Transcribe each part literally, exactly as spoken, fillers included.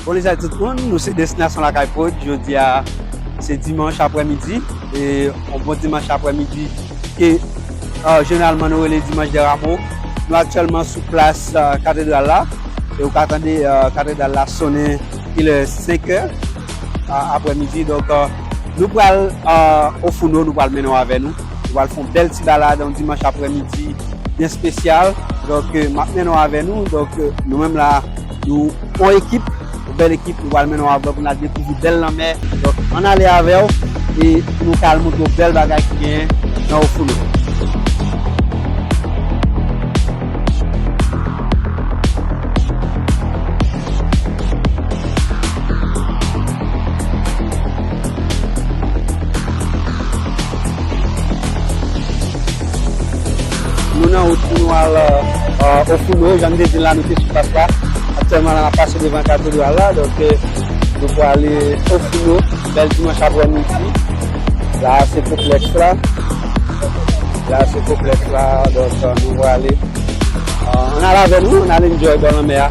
Bon, lezòm tout moun, nou se Destinasyon Lakay Prod. Jodi a, se dimanch aprèmidi. E yon bon dimanch aprèmidi ke, euh, jeneralman nou rele Dimanche des Rameaux. Nou aktyèlman sou plas, euh, katedral la. E ou ka tande, euh, katedral la sonnen, il est cinq heures, euh, aprèmidi. Donk, euh, nou pral, euh, o Founo, nou pral mennen w avè nou. Nou pral fè yon bèl ti balad yon dimanch aprèmidi byen espesyal. Donk, euh, m ap mennen w avè nou. Donk, euh, nou menm la, nou yon ekip, yon bèl ekip, nou pral mennen w avè w pou n al dekouvri bèl lanmè. Donk, ann ale avè w e pou nou ka al montre w bèl bagay ki genyen nan o Founo. Nou nan wout pou nou al, euh, o Founo, jan m te di l la, nou te sou plas la. Aktyèlman la, n ap pase devan katedral la, donk, euh, nou prale o Founo, bèl dimanch aprèmidi. La, se konplèks la. La, se konplèks la, donk, euh, nou prale. Euh, ann al avè nou, ann al enjoy bò lanmè a.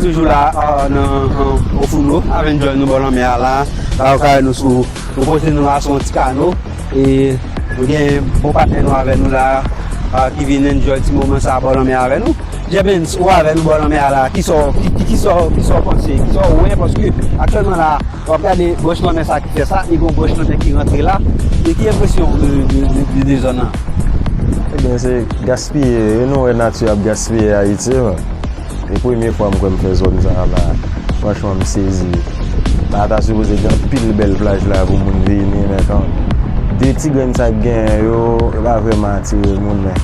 Toujou la, ah, nan, ah, Ofouno, avèk Joy nou bò lanmè a la. La, ou ka wè nou sou, nou poze nou asou yon ti kano. E nou gen bon patnè nou avè nou la, ah, ki vin enjoy ti moman sa a bò lanmè a avè nou. Jebens, ou avè nou bò lanmè a la. Kisa w, ki, ki, kisa w, kisa w panse? Kisa w wè? Paske aktyèlman la, w ap gade branch lanmè sa ki fè sa, e gon branch lanmè ki rantre la. E ki enpresyon w de, de, de, de, de zòn nan? Ebyen, se gaspiye, e nou wè nati ap gaspiye Ayiti, man. E premye fwa m kwè m fè zòn sa a la. Franchman, m sezi. La ta sipoze gen anpil bèl plaj la pou moun vini, men kan de ti grenn sa k genyen yo, yo pa vrèman atire moun, men,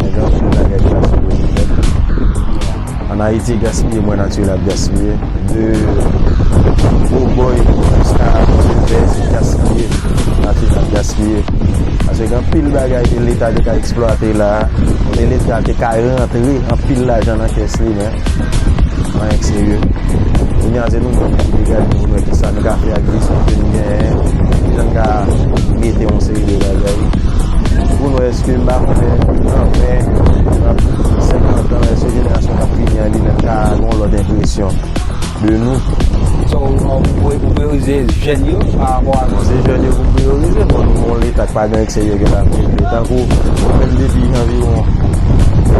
men gen anpil bagay ki ta sipoze fèt. An Ayiti, gaspiye, mwen nati la ap gaspiye. De Cowboy jiska Silvè, se gaspiye. Nati la ap gaspiye. Paske gen anpil bagay ke Leta te ka eksplwate la, kote Leta te ka rantre anpil lajan nan kès li, men anyen k serye. Kounye a, se nou menm ki degaje nou pou nou wè kisa nou ka fè ak vizyon ke nou genyen, kijan nou ka mete yon seri de bagay. Pou nou wè èske m pa konnen nan ven, nan senkant an, èske jenerasyon k ap vini an li menm ka gen yon lòt enpresyon de nou. So, ou, ou, ou priorize jèn yo pa rapò a... Bon, se jèn yo pou m priorize, bon, nou gon Leta k pa gen ekserye ke l ap regle. Tankou, ou menm depi anviwon,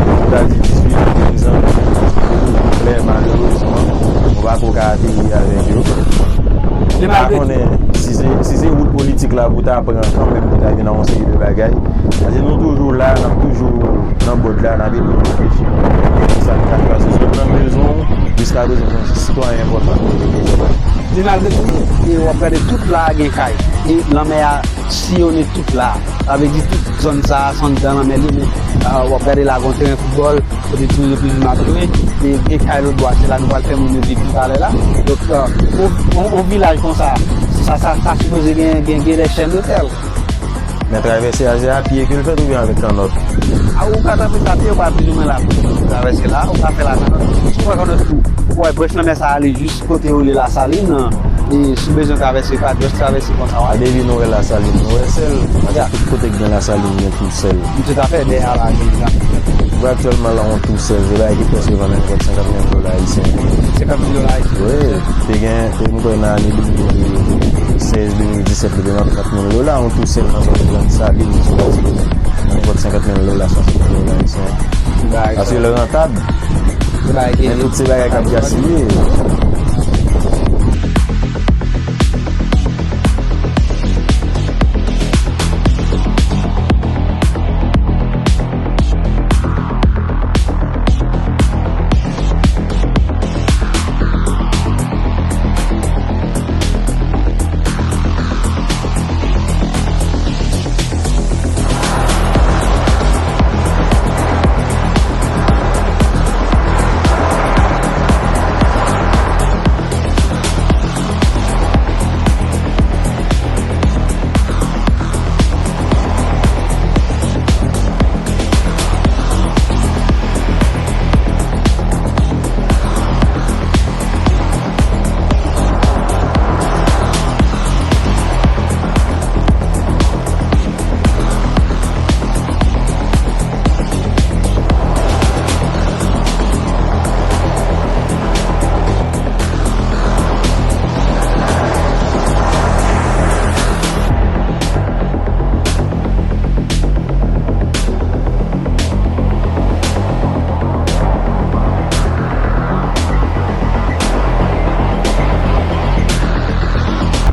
ou ta di dizuit, kenz an, ou toujou klè, malerezman, ou pa ko ka ateri avèk yo. M pa konnen si se, si se wout politik la pou ta pran kanmenm pou ta vin nan yon seri de bagay. Paske nou toujou la, n ap toujou nan bòd la, n ap ede reflechi. Sa n ka fè, paske zòn nan bezwen w, jiska prezan se yon sitwayen enpòtan. Men malgre tou, e w ap gade tout la gen kay. E lanmè a siyonnen tout la. Sa vle di tout zòn sa a, se anndan lanmè li, men, ah, w ap gade la, gon teren foutbòl, kote timoun yo toujou ap jwe, e gen kay lòt bò a, se la nou pral fè moun yo viv talè la. Donk, euh, on, on, on vilaj konsa, sa, sa, sa sipoze gen, gen, gen de chèn dotèl. Men travèse a, se a pye ke l fèt oubyen avèk kannòt? A, ou ka travèse a pye, ou pa plizoumwen la. Travèse la, ou ka fè l a kannòt. Si w pran kannòt tou, ou wè branch lanmè sa ale jis kote yo rele Lasalin, e si w bezwen travèse, pa just travèse konsa, w ale. Depi nou wè Lasalin, nou wè sèl. Paske tout kote k gen Lasalin, gen tou sèl. Toutafè, dèyè a la, gen. Ou wè aktyèlman la, yon tou sèl, se bagay ki prèske vann nan nenpòt senkant mil dola ayisyen. Senkant mil dola ayisyen? Wi, te gen, te, m kwè nan ane de mil sèz, de mil disèt, li te nan trant mil dola, yon tou sèl nan zòn Lasalin, sou Lasalin. Nan nenpòt senkant mil dola, swasant mil dola ayisyen. Paske l rantab. Men tout se bagay k ap gaspiye.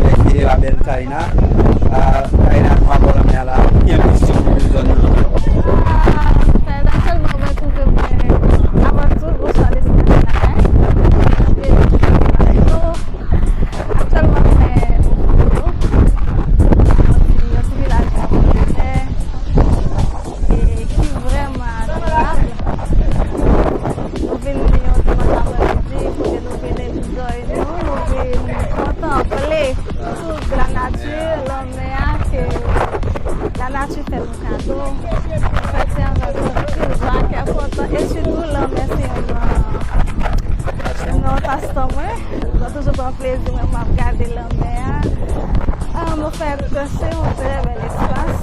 Avèk, e, la belle Taïna. Ah, Taïna, nou abò lanmè a la. Ki enpresyon ou gen de zòn nan? Ah, fè la sèlman mwen twouve mwen, avan tout, bonswa, desann lakay. E, nou, aktyèlman, nou fè Ofouno. Yon ti, yon ti vilaj nan Pòdepè. E ki vrèman agreyab. Nou vin yon dimanch aprèmidi, kote nou vin enjoy nou, nou vin kontanple tout la nature, lanmè a, ke la nature fè nou kado. Nou fè ti anvi anpil, va, kè kontan, e sitou lanmè se yon, yon lòt pastan mwen. Mwen toujou pran plezi mwen, m ap gade lanmè a. Ah, mwen fè ke se yon trè bèl espas.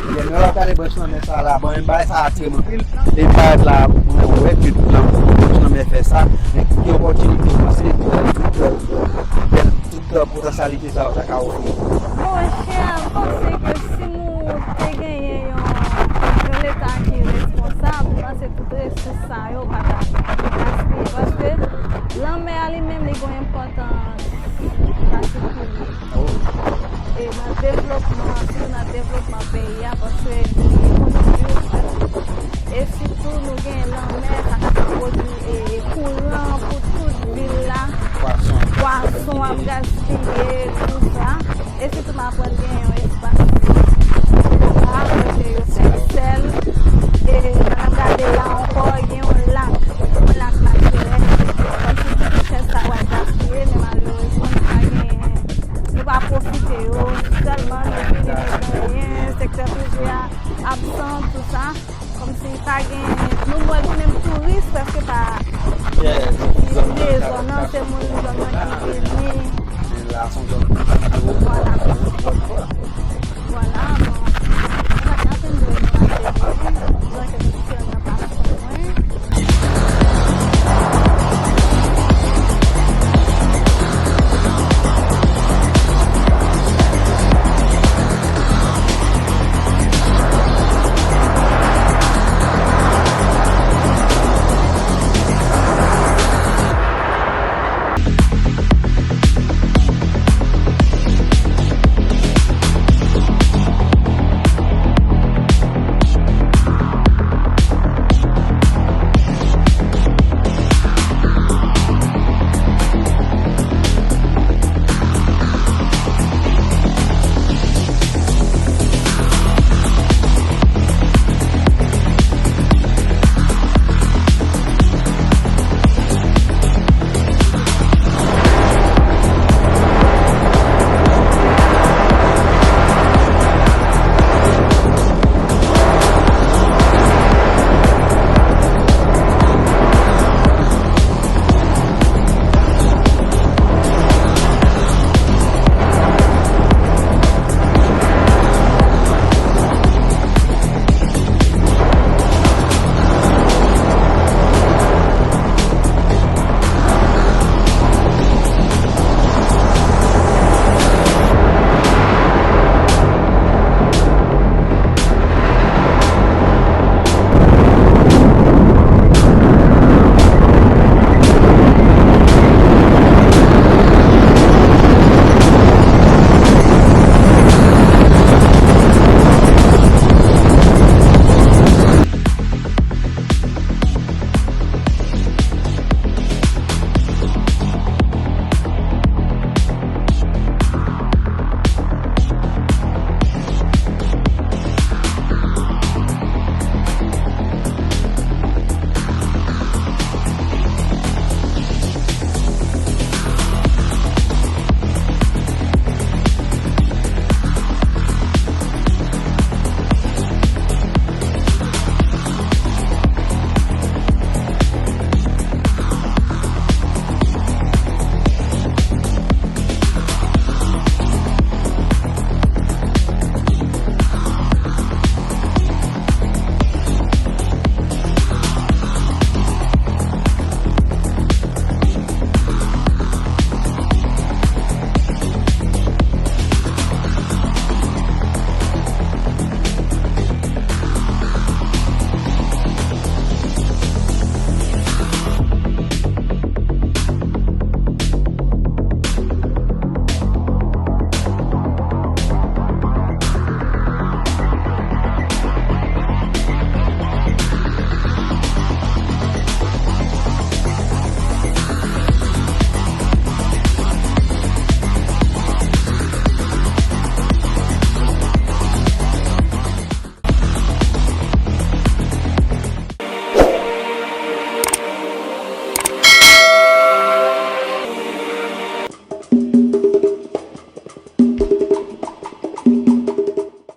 Ebyen, nou ap gade branch lanmè sa la. Bon, men bagay sa atire m anpil. E parèt la, mwen wè ke tout lanmè, branch lanmè fè sa. kalite sa yo ta ka ofri? Monchè, m panse ke si nou te genyen yon, yon leta ki responsab, m panse tout resous sa yo pa ta gaspiye. Paske lanmè a li menm, li gen yon enpòtans patikilye. E nan devlopman, sitou nan devlopman peyi a, paske nou gen kontribisyon, e sitou nou gen